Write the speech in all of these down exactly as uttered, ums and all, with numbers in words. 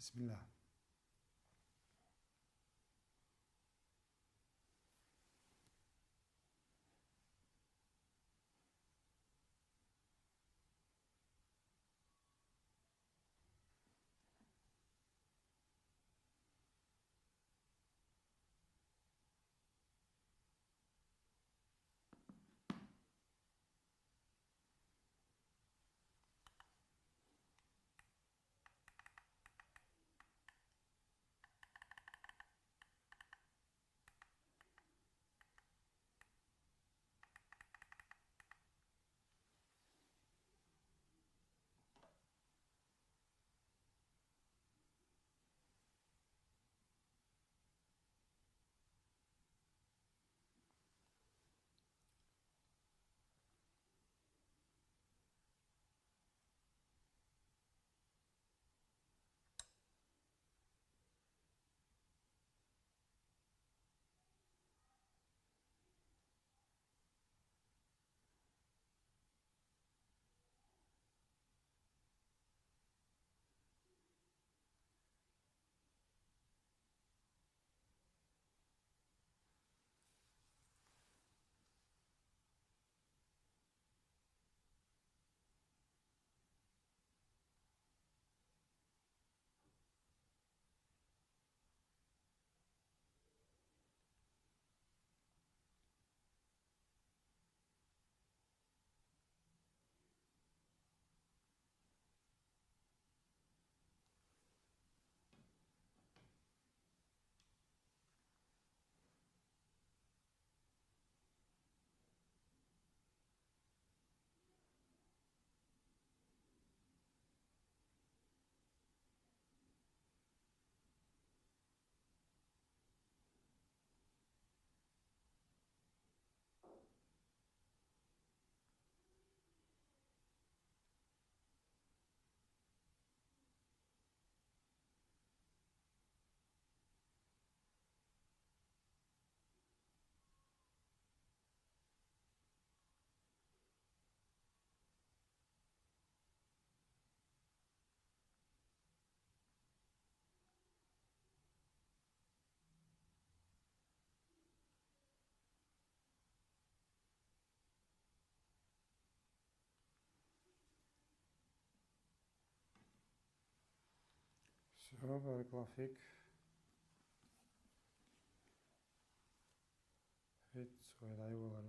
بسم الله. Всё, بارك الله فيك. Фит, суэлай болар.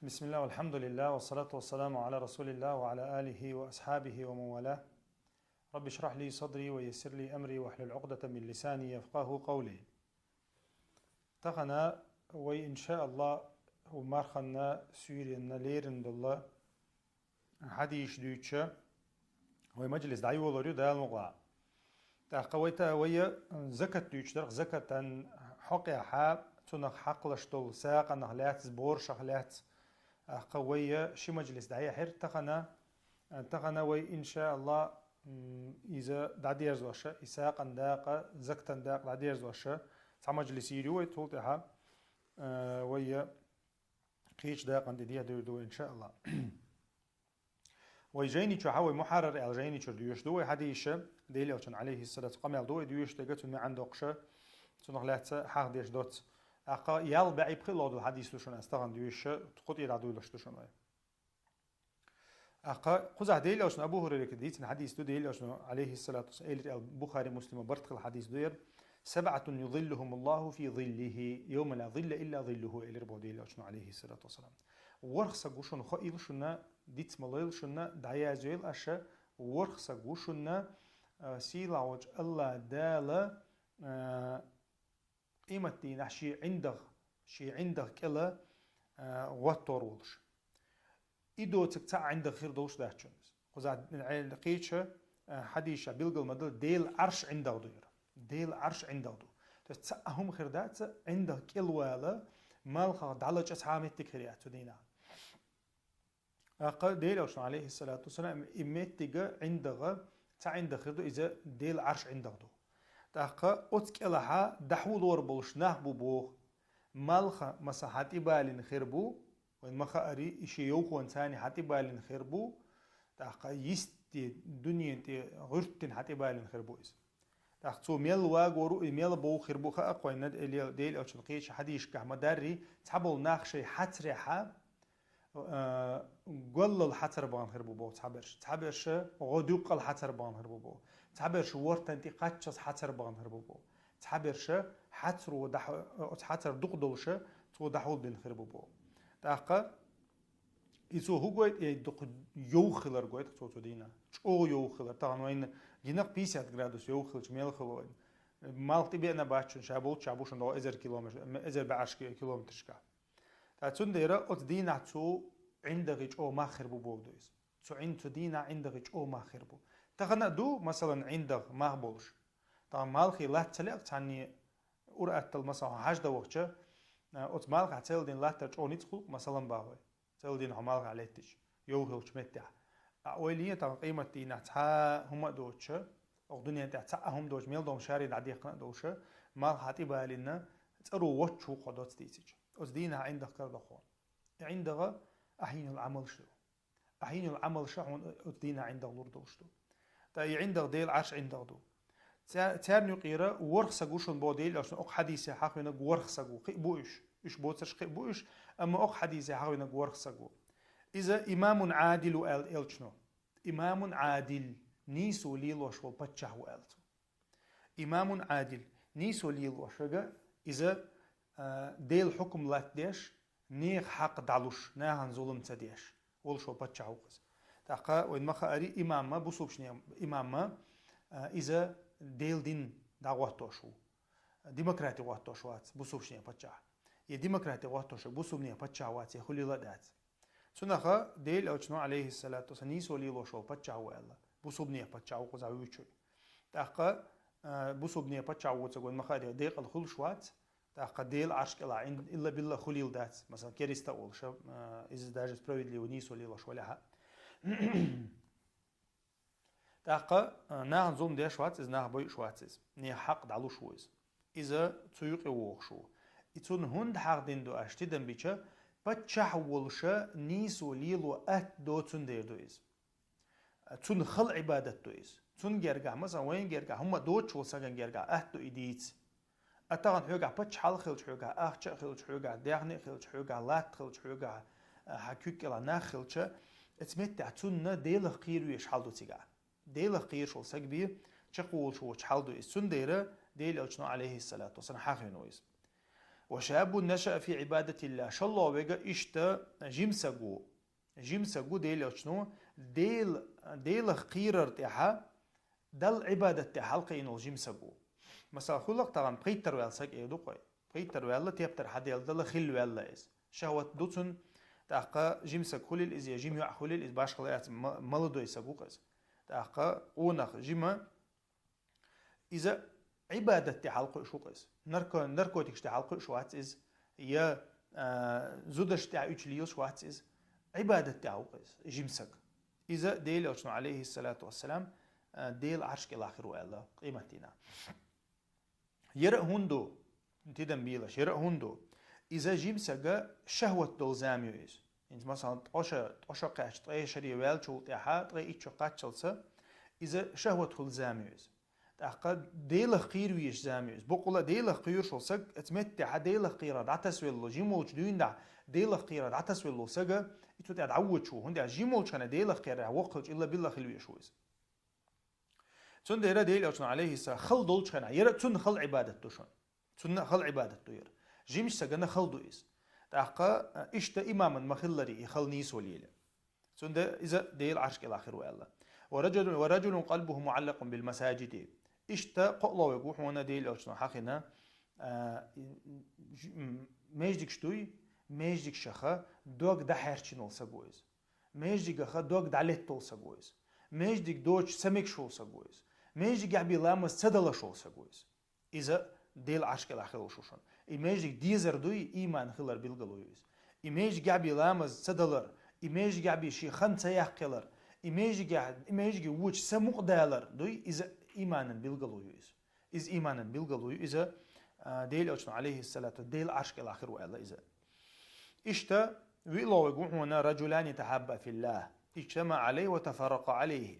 بسم الله والحمد لله والصلاة والسلام على رسول الله وعلى آله وأصحابه ومن والاه. رب اشرح لي صدري ويسر لي أمري واحلل عقدة من لساني يفقهوا قولي. Тахан вай, иншааллах, ва марханна, суьйренна лерина долу хьадисаш дуьйцуш вай мажлис дӀайолор ю Дала мукъалахь. ТӀаккха вай та-, вай закат дуьйцуш дара, закатан хьокъехьа, цунах хьакхалуш долу сагӀанах лаьцна, боршах лаьцна. ТӀаккха вай ши мажлис дӀаяьхьира тахана. Тахана вай, иншааллах, м, иза дӀадерзош, и сагӀан дакъа, закатан дакъа дӀадерзош, цхьа мажлис йийр ю вай, цул тӀаьхьа, а, вай кхечу дакъана тӀе дехьадуьйр ду вай, иншааллах. Вай жайни чохь, вай Мухьаррар аьлла жайни чуьра доьшуш ду вай хьадисаш, Делан Элчанан, алейхиссалату, къамел ду вай доьшуш дерг, цуьнан маьӀна доккхуш, цунах лаьцна хьахдеш доцу. ТӀаккха ялх бӀе пхи лоьду хьадис ду шуна ас тахана доьшуш, кху тӀера дӀадуьйлуш ду шуна вай. ТӀаккха кхузахь Делан Элчано, Абу Хурайрага дийцина хьадис ду, Делан Элчано, алейхиссалату вассалам, элира аьлла, Бухари, Муслима барт хилла хьадис ду яра: «سبعة يظلهم الله في ظله يوم لا ظل إلا ظله», элира боху Делан Элчано, алейхиссалату вассалам. ВорхӀ саг ву шуна, хоийла шуна, диц ма лойла шуна, дӀаязйойла аша, ворхӀ саг ву шуна, а, сийлахь волчу АллахӀ Дала, а, Къематдийнахь шен ӀиндагӀ, шен ӀиндагӀ кӀела, а, гӀоттор волуш. И доцург цхьа а ӀиндагӀ хир долуш дац шуна иза. Кхузахь кхечу, а, хьадисехь билгал ма-дарра, Делан Ӏарш ӀиндагӀ ду иза. Делан Ӏарш ӀиндагӀ ду. То есть цхьа а хӀума хир дац, ӀиндагӀ кӀелвала, малхах дӀалача цхьа а меттиг хир яц цу дийнахь. ТӀаккха Делан Элчано, Ӏалайхиссалату вассалам, и меттига ӀиндагӀа, цхьа ӀиндагӀ хир ду, иза Делан Ӏарш ӀиндагӀ ду. ТӀаккха оцу кӀелахьа дӀахьулор болуш нах бу боху. Малха, масала, хьан тӀебалина хир бу, вайн ма-хаари, и шен йовхонца цхьаьна хьан тӀебалина хир бу, тӀаккха йисте дуьнен тӀе гӀуьртина хьан тӀебалина хир бу иза. ТӀаккха цо мел вагор ву, и мел бовха хир бу хаа кхойна, Делан Элчано кхечу хьадисашкахь ма-дарри, цхьаболу нах шайн хьацарехьа, а, голлал хьацар бахана хир бу боху цхьаберш. Цхьаберш гӀо дуккъал хьацар бахана хир бу боху. Цхьаберш вортан тӀе кхаччалц хьацар бахана хир бу боху. Цхьаберш хьацаро дахь-, оцу хьацар дукха долуша, цо дӀахьулбина хир бу боху. ТӀаккха и цо хӀу гойту, и дукха йовха хилар гойту цо цу дийнахь. ЧӀогӀа йовха хилар. Тахана вайна гинакх пятьдесят градус йовха хилча мел хуьлу вайна. Малх тӀебеана бац шуна, ша болччахь бу шуна догӀу эзар километр, эзар бӀе Ӏаш километрашкахь. Ткъа цундела оцу дийнахь цу ӀиндагӀий чӀогӀа мах хир бу боху ду иза. Цу Ӏин-, цу дийнахь ӀиндагӀий чӀогӀа мах хир бу. Тахана а ду, масалан, ӀиндагӀ мах болуш. Тахана малхий латта ца лаьа цхьанне, ур аттал, масалан, хьажда вахча, а, оцу малхахь церла дина латтар чӀогӀа ницкъ хуьлу, масалан, бахой. Церла дина хьо малхахь леттича, йовха йолчу меттехь. А ойла е, тахана къематдийнахь цхьа а хӀума а доцуша, окху дуьнен тӀехь цхьа а хӀума доцуш, мел долу шарий дӀадехкина а долуша, малх хьан тӀебалина, цӀаро воцчу ву хьо доцца дийцича. Оцу дийнахь ӀиндагӀ карадо хьуна. И ӀиндагӀа ахьийначу Ӏамалш ду. Ахьийначу Ӏамалша хьуна оцу дийнахь ӀиндагӀ лур долуш ду. Ткъа и ӀиндагӀ Делан Ӏарш ӀиндагӀ ду. Цаьр-, царна юкъера ворхӀ саг ву шуна боху Делан Элчано окху хьадисехь хьахийнарг ворхӀ саг ву. Кхин а бу уьш. Уьш боцурш кхин а бу уьш, амма окху хьадисехь хьахийнарг ворхӀ саг ву. Иза имамун Ӏадил ву аьлла Элчано. Имамун Ӏадил, нийсо лелош волу паччахь ву аьлла цо. Имамун Ӏадил, нийсо лелош верг, иза, а, Делан хьукам латтадеш, нехан хьакъ дӀалуш, нахана зулам ца деш волуш волу паччахь ву-кх иза. ТӀаккха вайн ма-хаари, имамма, бусулбанийн имамма, а, иза Делан дин дӀагӀоттош ву. Демократи гӀоттош вац бусулбанийн паччахь. Я демократи гӀоттош бусулбанийн паччахь вац, я хуьлийла а дац. Цунах Делан Элчано, Ӏалайхиссалату вассалам, нийсо лелош волу паччахь ву аьлла. Бусулбанийн паччахь ву кхузахь вуьйцуш. ТӀаккха, а, бусулбанийн паччахь воцург вайн ма-хаари декъала хуьлуш вац, тӀаккха Делан Ӏарш кӀелахь ин-, илла-билла хуьлийла дац, масалан, кериста а волуша, а, иза даже справедливо нийсо лелош валахь а. ТӀаккха, а, нахана зулам деш вац иза, нах бойуш вац иза. Нехан хьакъ дӀалуш ву иза. Иза цу юкъе вогӀуш ву. И цунна хӀунда хьахдина ду аьлча, тидам бича, паччахь волуша нийсо лело атта доцун дер ду иза. Цунна хала Ӏибадат ду иза. Цунна гергахь, масалан, вайна гергахь, хӀумма доцуш волу сагана гергахь атта ду и дийца. А тахана хьоьгахь паччахьалла хилча, хьоьгахь ахча а хилча, хьоьгахь даьхни а хилча, хьоьгахь латта хилча, хьоьгахь, а, хьан куьг кӀелахь нах хилча, оцу меттехь цунна Делах кхера везаш хьал ду цигахь. Делах кхоьруш волу саг бен чекхволуш воцуш хьал ду иза. Цундела Делан Элчано, Ӏалайхиссалату вассалам, хьахийна ву иза. «Ва шаббун нашаъа фи Ӏибадатиллах». ШолгӀа верг иштта жима саг ву. Жима саг ву Делан Элчано, Дел-, Делах кхерар тӀехь, Далла Ӏибадат тӀехь хьалакхиъна волу жима саг ву. Масала, хуьлу-кх тахана пхийттара ваьлла саг эр ду-кх вай. Пхийттара ваьлла, тептар хьаделла дала хилла ваьлла иза. Шахват ду цунна, тӀаккха жима саг хуьлийла иза, я жима йоӀ хуьлийла иза, башхалла яц, ма-, молодой саг ву-кх иза. ТӀаккха къонах жима, иза Ӏибадат тӀехь хьалакхуьуш ву-кх иза. Нарко-, наркотикаш тӀехь хьалакхуьуш вац иза, я, а, зудаш тӀехь уьйцуш лелаш вац иза. Ӏибадат тӀехь ву-кх иза, жима саг. Иза Делан Элчано, Ӏалайхиссалату вассалам, а, Делан Ӏарш кӀелахь хир ву аьлла, къематдийнахь. Яра а хӀунда ду, тидам белаш, яра а хӀунда ду. Иза жима сага шахват долу зама ю иза. ХӀинца, масалан, ткъа шо, ткъа шо кхаьчча, ткъе шаре ваьллачул тӀаьхьа, ткъе итт шо кхаччалца, иза шахват хуьлу зама ю иза. ТӀаккха Делах кхера везаш зама ю иза. Бакъволуш а Делах кхоьруш волу саг, оцу меттехь Делах кхерар дӀатасавелла, жима волчу дуьйна тӀехь Делах кхерар дӀатасавелла сага, и цу тӀе дӀавоьдуш ву. ХӀунда аьлча жима волчу хенахь Делах кхерарехь воккха хилча, илла-билла хила везаш ву иза. Цундела Делан Элчано, Ӏалайхиссалам, хала долчу хенахь, яра а цунна хала Ӏибадат ду шуна. Цунна а хала Ӏибадат ду яра. Жимачу сагана хала ду иза. ТӀаккха, а, иштта имаман ма-хиллара и хала нийсо лела. Цундела иза Делан Ӏарш кӀелахь хир ву аьлла. «Ва раджулун, ва раджулун къалбуху муӀаллакъун бил масаджиди». Иштта кхоалгӀа верг ву хьуна Делан Элчано хьахийна, А, и, ж-, м, междигаш дуй, междигашха дог дӀахьерчина вола саг ва иза. Междигаха дог дӀалеттина вола саг ва иза. Междиг доцуш ца мегаш вола саг ва иза. Междигехь бен ламаз ца далаш вола саг ва иза. Иза Делан Ӏарш кӀелахь хила волуш ву шуна. И междиг дезар дуй, иман хилар билгало ю иза. И междигехь бен ламаз ца далар, и междигехь бен шен хан ца яккхиялар, и междигехь, и междиге вочу ца мукъадалар дуй, иза иманан билгало ю иза. Иза иманан билгало ю, иза, а, Делан Элчано, алейхиссалату, Делан Ӏарш кӀелахь хир ву аьлла иза. Иштта, виълагӀа вайга ву хьуна: «رجلان تحابا في الله اجتمعا عليه وتفرقا عليه».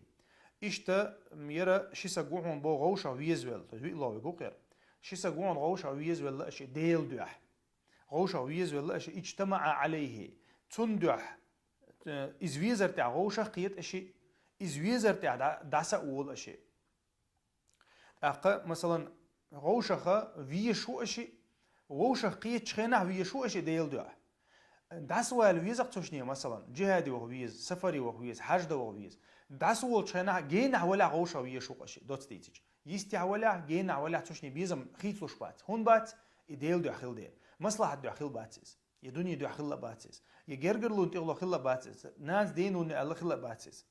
Иштта, м, яра ши саг ву хьуна боху вовшах везавелла, то есть виълагӀа вайга ву кхера. Ши саг ву хьуна вовшах везавелла аша Делан дуьхьа. Вовшах везавелла аша, اجتمعا عليه. Цунна дуьхьа, э, иза везар тӀехь вовшах кхета аша, иза везар тӀехь дӀа-, дӀаса а волу аша. ТӀаккха, масалан, вовшаха везаш ву аша, вовшах кхетачу хенахь везаш ву аша Делан дуьхьа. ДӀасавала веза-кх цу шинне, масалан, джихаде ваха веза, сафаре ваха веза, хьаж дан ваха веза. ДӀасаволчу хенахь генахь валахь вовшах везаш ву-кх аша, доцца дийцича. Йистехь валахь, генахь валахь цу шинне безам хийцалуш бац. ХӀунда бац? И Делан дуьхьа хила дера. Маслахьат дуьхьа хила бац иза. Я дуьнен дуьхьа хила бац иза. Я гергарлонан тӀехула хила бац иза. Нанас дена вуьйна аьлла хила бац иза.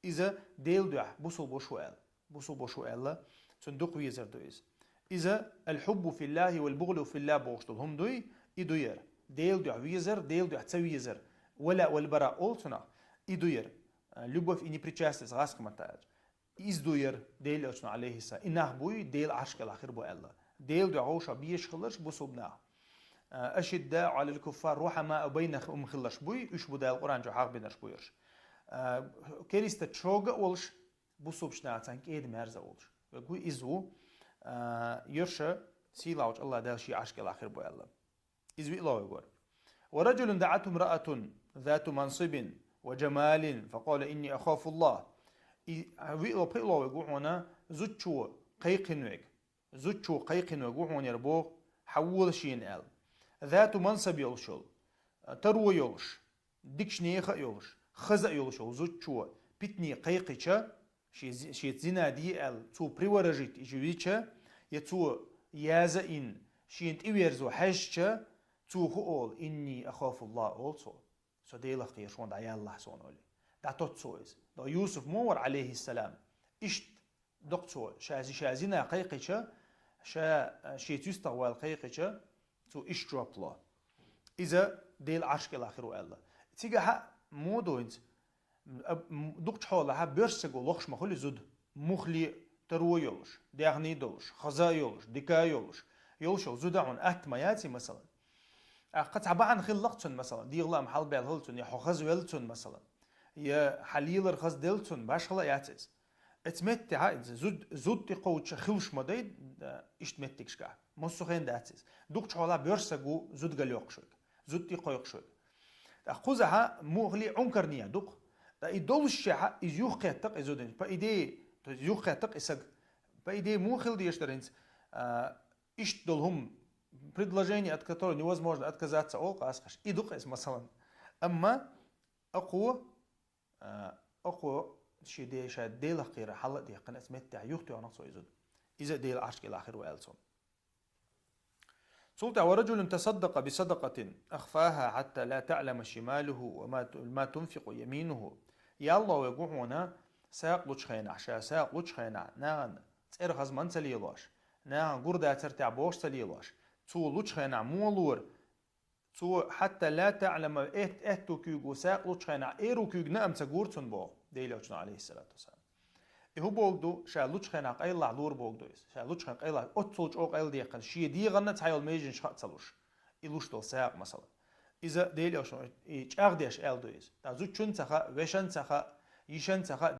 Иза Делан дуьхьа бусулба ву аьлла. Бусулба ву аьлла, цунна дукха везар ду иза. Иза الحب في الله والبغض في الله бохуш долу хӀума дуй, и ду яра. Делан дуьхьа везар, Делан дуьхьа ца везар. Вала, вала бара олу цунах. И ду яра. Любовь и непричастность гӀазкхийн маттахь аьлча. Иза ду яра Делан Элчано, алейхиссалам. И нах буй, Делан Ӏарш кӀелахь хир бу аьлла. Делан дуьхьа вовшах безаш хиларш бусулба нах. А, أشداء على الكفار رحماء بينهم хиларш буй, уьш бу Дала Къуръан чохь хьахбинарш бу ерш. А, кериста чӀогӀа а волуш, бусулбачу нахаца кӀеда-мерза а волуш. Вайга ву иза ву, а, ерш сийлахьчу АллахӀ Дала шен Ӏарш кӀелахь хир бу аьлла. Иза виълагӀа вайга вара. ورجل دعته امرأة ذات منصب وجمال فقال إني أخاف الله. И, а, виълагӀа, пхиълагӀа вайга ву хьуна зудчо кхайкхина вайга. Зудчо кхайкхина вайга ву хьуна яра боху, хьан вола шена аьлла. ذات منصب йолуш йолу, таро йолуш, дикачу нехан а йолуш, хаза а йолуш йолу зудчо питане кхайкхича, шен зи-, шеца зина де аьлла, цо приворожить иза вича, я цо яза а йина, шена тӀеверзо хьаьжча, цо хӀун олу: «Инни ахафуллах», олу цо. «Со Делах кхера, шуна дӀаяллахь суна», олий. ДӀатотту цо иза. Ткъа Юсуф ма вара, алейхиссалам. Иштта доккху цо, ша, ша зина кхайкхича, ша, шеца юьстах вала кхайкхича, цо иштта жоп ло. Иза Делан Ӏарш кӀелахь хир ву аьлла. Цигахь а мо ду хӀинца, а, м, дукхачу хьолахь боьрша саго лохуш ма хуьлу зуда. Муххале а таро йолуш, даьхни долуш, хаза а йолуш, дика а йолуш, йолуш йолу зуда хьуна атта ма яций, масалан. ТӀаккха цхьа бахьана хилла-кх цунна, масалан, дегӀан лаам хьалабаьлла хилла цунна, я хьо хаза велла цунна, масалан, я хьан лелар хаза делла цунна, башхала а яц иза. Оцу меттехь а иза зуд-, зуда тӀекхочуш хилуш ма дай, а, иштта меттигашкахь. Массо а хенахь дац иза. Дукхачу хьолахь боьрша саг ву зуда галйоккхуш вайга, зуда тӀекхойкхуш вайга. ТӀаккха кхузахь муххале а Ӏункарне а ду-кх. Ткъа и доллушехь а иза юхакхетта-кх и зуда, по идее, то есть юхакхетта-кх и саг. По идее, муха хила дезаш дара хӀинца, а, иштта долу хӀума, предложение, от которого невозможно отказаться, олу-кх ас хаш. И ду-кх иза, масалан. Амма акхо, а, акхо шен де-, ша Делах кхера хьал а дехкина, оцу меттехь юхатоьхна-кх цо и зуда. Иза Делан Ӏарш кӀелахь хир ву аьлла цо. Цул тӀаьхьа: ورجل تصدق بصدقة أخفاها حتى لا تعلم شماله وما ت-، ما تنفق يمينه. ЯллахӀ вайга ву хьуна, сагӀа лучу хенахь, ша сагӀа лучу хенахь, нахана цӀера хаза ма ца лелош, нахана гур дацара тӀехь бохуш ца лелош, цо лучу хенахь муха лора, цо حتى لا تعلم, эт-, аьтту куьйга ву сагӀа лучу хенахь, эру куьйга наам ца гора цунна боху, Делан Элчано, алейхиссалату вассалам. И хӀун боху ду, ша лучу хенахь къайлахь лора боху ду иза. Ша лучу хенахь къайлахь, оццул чӀогӀа къайладаьккхина, шен дегӀанна цхьайолу меженаш хаа ца луш. И луш долу сагӀа, масалан. Иза Делан Элчано и чӀагӀдеш аьлла ду иза. ТӀаккха зудчунна ца хаьа, вешанна ца хаьа, йишанна ца хаьа,